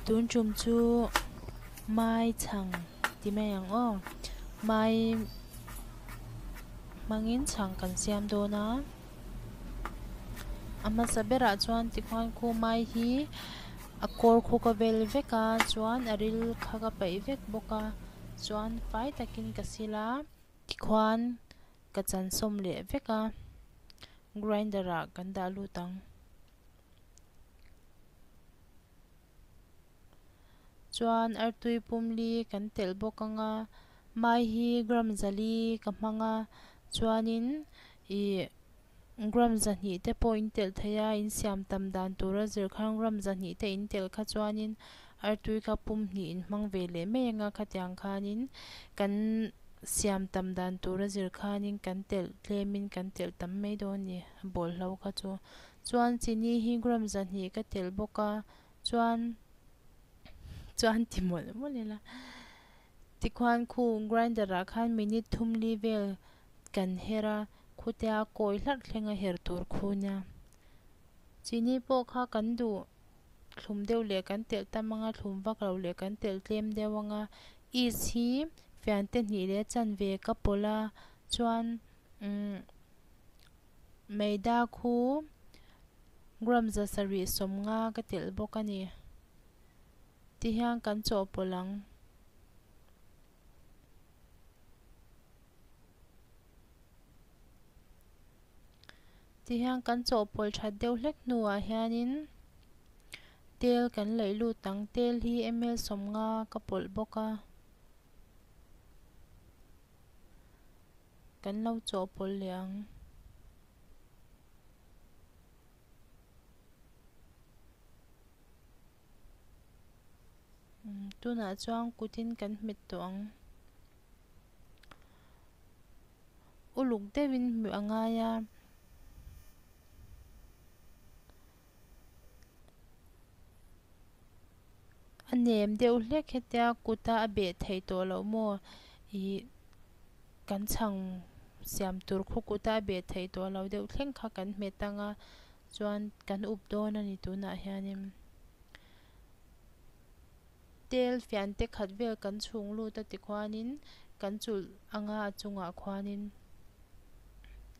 Tun tum chu mai chhang ti mai ang aw mai hmangin chhang kan siam dawn a a hmasa berah chuan tikhuan khu mai hi a kawr khu ka vel vek a chuan a ril kha ka paih vek bawk a chuan fai takin ka sil a tikhuan ka chan sawm leh vek a grinder ah kan dah lut ang. Chuan artui pumli kan telh bawk ang a mai hi gram zali ka hmang a chuanin ih gram zahnih te pawh in telh thei a in siam tam dan tura zir khan gram zahnih te in telh kha chuanin artui kha pum hnih in hmang ve leh mai ang a khatiang khanin kan siam tam dan tura zir khanin kan telh tlemin kan telh tam mai dawn a ni bawlhlo kha chu. Chuan chini hi gram zahnih ka telh bawk a chuan chuan ti mawlh mawlh ila tikhuan khu grinder ah khan minute thum li vel kan her a khutea kawi hlarh thleng a her tur khu nia chini pawh kha kan duh thlum deuh leh kan telh tam anga thlum vak lo leh kan telh tlem deuh anga yeast hi fian te hnih leh chanve ka pawlh a chuan umm. Maida khu gram za sarih sawmnga ka telh bawk a ni. Tihian kan chawhpawlh ang. Tihian kan chawhpawlh that deuh hlek hnuah hianin tel kan laih lut ang. Tel hi ml sawmnga ka pawlh bawk a. Kan lo chawhpawlh leh ang. Tunah chuan kutin kan hmet tawh ang. Uluk deuhin hmuh a ngai a. A nem deuh hlek hetia kuta a beh theih tawh loh maw ih kan chhang siam tur khaw kuta a beh theih tawh loh deuh thleng kha kan hmet ang a chuan kan up dawn a ni tunah hianin tel fian te khat vel kan chhung lut a tikhuanin kan chulh anga a chungah khuanin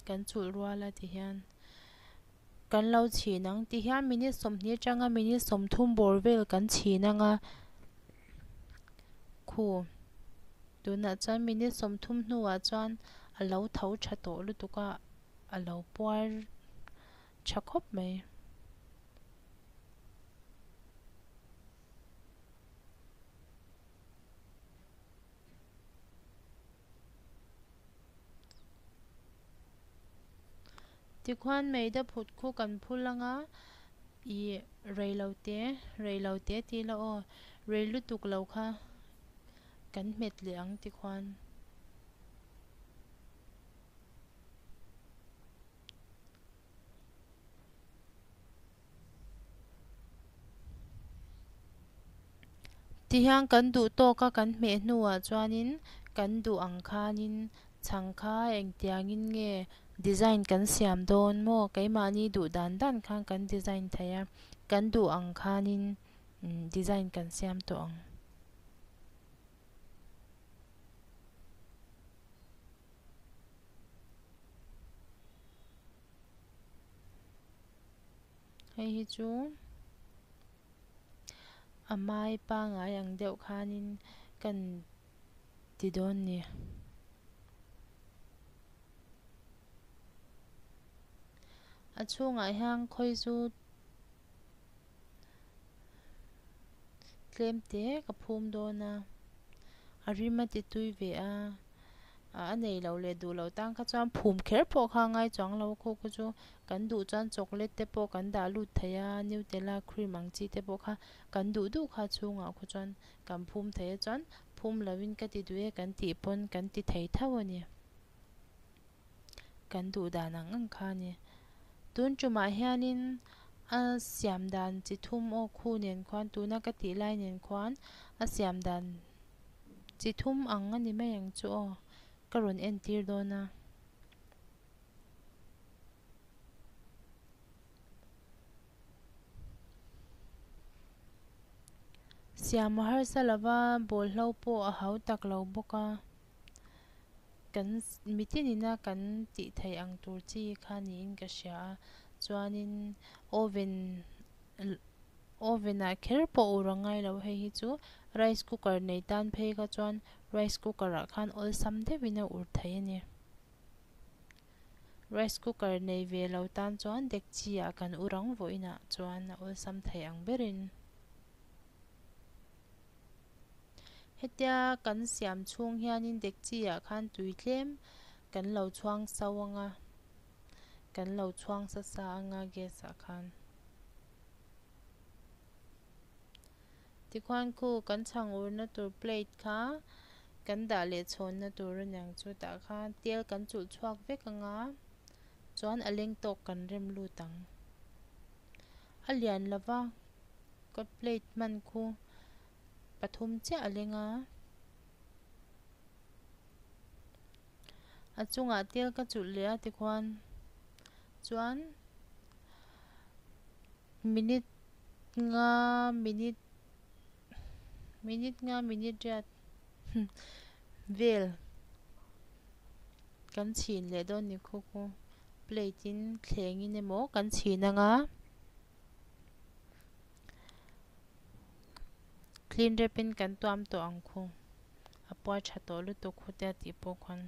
kan chulh rual a tihian. Kan lo chhin ang ti hian minute sawmhnih atanga minute sawmthum bawr vel kan chhin ang a khu tunah chuan minute sawmthum hnuah chuan a lo tho tha tawh lutuk a a lo puar tha khawp mai. Tikhuan maida phut khu kan phul anga ih reilote reilote tih ila aw rei lutuk lo kha kan hmet leh ang tikhuan. Tihian kan duh tawk a kan hmeh hnuah chuanin kan duh ang khanin chhang kha engtiangin nge design kan siam dawn maw keimahni duh dan dan khan kan design thei a kan duh ang khanin design kan siam tawh ang. Hei hi chu a hmai pangai ang deuh khanin kan ti dawn ni. A chhungah hian khawi chu tlem te ka phum dawn a a rim a ti tui ve a a nei lo leh duh loh tan kha chuan phum kher pawh kha a ngai chuang lo khaw khaw chu kan duh chuan chocolate te pawh kan dah lut thei a nutella cream ang chi te pawh kha kan duh duh kha chhungah khaw chuan kan phum thei a chuan phum lovin ka ti duh e kan tih pawn kan ti thei tho a ni. Kan duh dan ang ang kha a ni. Tun tumah hianin a siam dan chi thum aw khu nen khuan tuna ka tih lai nen khuan a siam dan chi thum ang a ni mai ang chu aw ka rawn entir dawn a. Siam a harsa lova bawlhlo pawh a hau tak lo bawk a, kan mitin ina kan tih theih ang tur chi kha niin ka hria a, chuanin oven oven ah kher pawh ur a ngai lo hei hi chu rice cooker nei tan phei kha chuan rice cooker ah khan awlsam deuhin a ur theih a ni. Rice cooker nei ve lo tan chuan dekchi ah kan ur ang vawiinah chuan a awlsam thei ang berin. Hetia kan siam chhung hianin dekchi ah khan tui tlem kan lo chhuang so ang a, kan lo chhuang sa sa ang a gas ah khan. Tikhuan khu kan chhang urna tur plate kha kan dah leh chhawnna tur a niang chu tah khan tel kan chulh chhuak vek ang a chuan a leng tawk kan rem lut ang. A lian lova ka plate hman khu pathum chiah a leng a a chungah tel ka chulh leh a tikhuan chuan. Minute nga minute minute nga minute riat vel kan chhin leh dawn ni khaw khu plate in thleng in emaw kan chhin anga clean wrap in kan tuam tawh ang khu a puar tha tawh lutuk khu te a tih pawh khawn.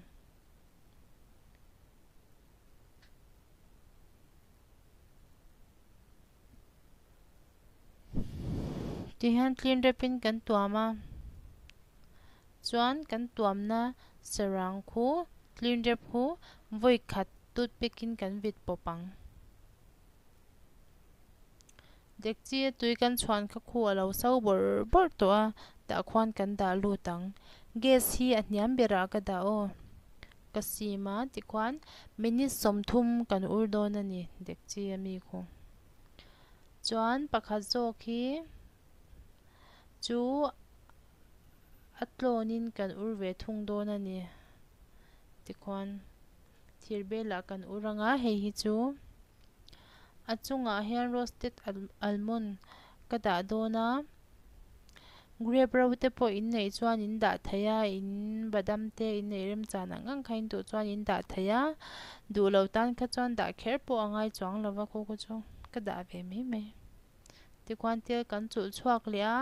Tihian clean wrap in kan tuam a chuan kan tuamna sarang khu clean wrap khu vawi khat toothpick in kan vit pawp ang. Dekchi a tui kan chhuan kha khu a lo so bawrh bawrh tawh a tah khuan kan dah lut ang. Gas hi a hniam berah ka dah aw. Ka sim a tikhuan minute 30 kan ur dawn a ni dekchi a mi khu. Chuan pakhat zawk hi chu a tlawnin kan ur ve thung dawn a ni tikhuan thir belah kan ur anga hei hi chu a chungah hian roasted almond ka dah dawn a grape ro te pawh in neih chuan in dah thei a in badam te in neih remchan ang ang kha in duh chuan in dah thei a duh lo tan kha chuan dah kher pawh a ngai chuang lo va khaw khaw chu ka dah ve mai mai tikhuan tel kan chulh chhuak leh a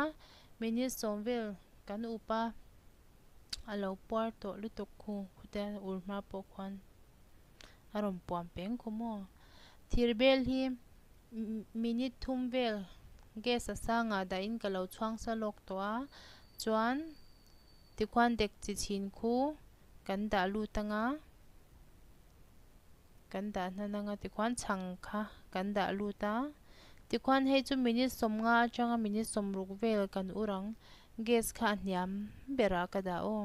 minute 10 vel kan up a a lo puar tawh lutuk khu khute ur hma pawh khuan a rawn puam peng khaw maw thir bel hi minute thum vel gas a sangah dahin ka lo chhuang sa lawk tawh a chuan tikhuan dekchi chhin khu kan dah lut anga kan dah hnan anga tikhuan chhang kha kan dah lut a tikhuan hei chu minute 50 atanga minute 60 vel kan ur ang gas kha a hniam berah ka dah aw.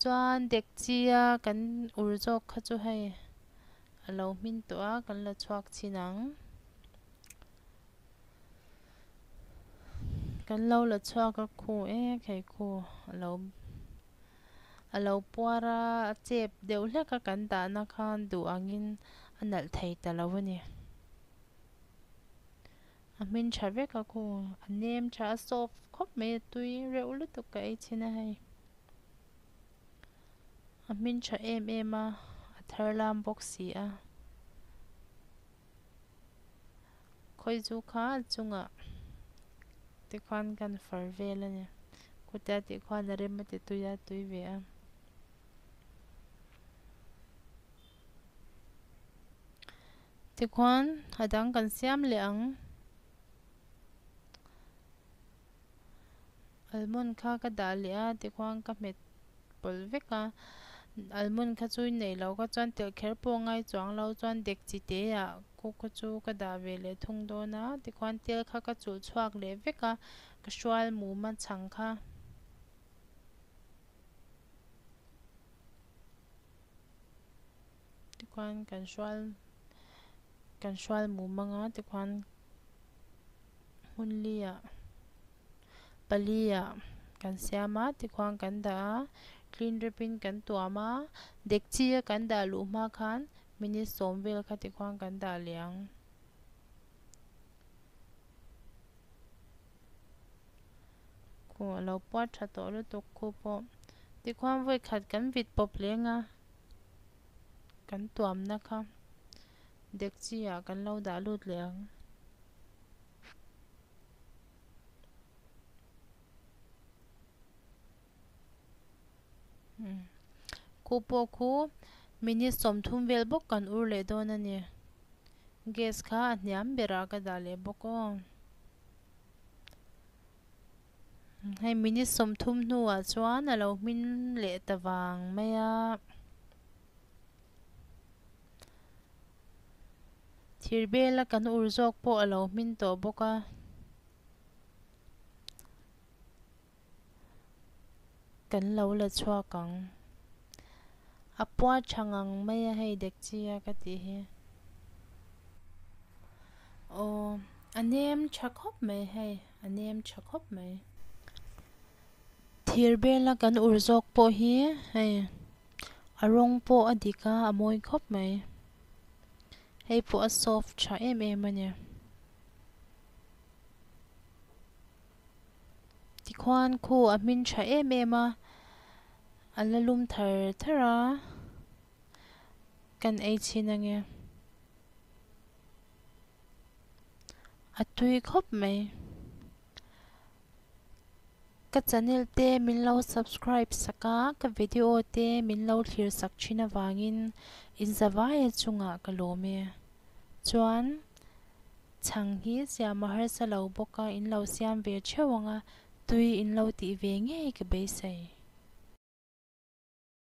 Chuan dekchi a kan ur zawk kha chu hei a lo hmin tawh a kan la chhuak chhin ang. Kan lo la chhuak a khu ek hei khu a lo puar a a chep deuh hlek a kan dahna khan duh angin a nalh thei ta lo a ni. A hmin tha vek a khu a nem tha a soft khawp mai a tui reuh lutuk ka ei chhin a hei. A hmin tha em em a a thar lam bawk si a. Khawi chu kha a chungah tikhuan kan far vel a ni. Khutia tih khuan a rem a ti tui a tui ve a. Tikhuan a dang kan siam leh ang. Almond kha ka dah leh a tikhuan ka hmet pawlh vek a almond kha chu nei lo kha chuan telh kher pawh a ngai chuang lo chuan dekchi te ah kuk kha chu ka dah ve leh thung dawn a tikhuan tel kha ka chulh chhuak leh vek a ka hrual mum a chhang kha. Tikhuan kan hrual kan hrual mum anga tikhuan hmun li ah pali ah kan siam a tikhuan kan dah a clean wrap in kan tuam a dekchi a kan dah luh hma khan minute 10 vel kha tikhuan kan dah leh ang. Khu a lo puat tha tawh lutuk khu pawh tikhuan vawi khat kan vit pawp leng a kan tuamna kha dekchi ah kan lo dah lut leh ang. Khu pawh khu minute 30 vel bawk kan ur leh dawn a ni. Gas kha a hniam berah ka dah leh bawk aw. Hei minute 30 hnuah chuan a lo hmin leh ta vang mai a. Thir bela kan ur zawk pawh a lo hmin tawh bawk a. Kan lo la chhuak ang. A puat tha ngang mai a hei dekchi a ka tih hi. Aw a nem tha khawp mai hei a nem tha khawp mai. Thir bela kan ur zawk pawh hi hei a rawng pawh a dik a a mawi khawp mai. Hei pawh a soft tha em em a ni. Tikhuan khu a hmin tha em em a, a la lum thar thar a, kan ei chhin ange. A tui khawp mai. Ka channel te min lo subscribe sak a, ka video te min lo thlir sak thin avangin inzavaia chungah ka lawm e. Chuan. Chhang hi siam a harsa lo bawk a, in lo siam ve theuh ang a, tui in lo tih ve ngei ka beisei.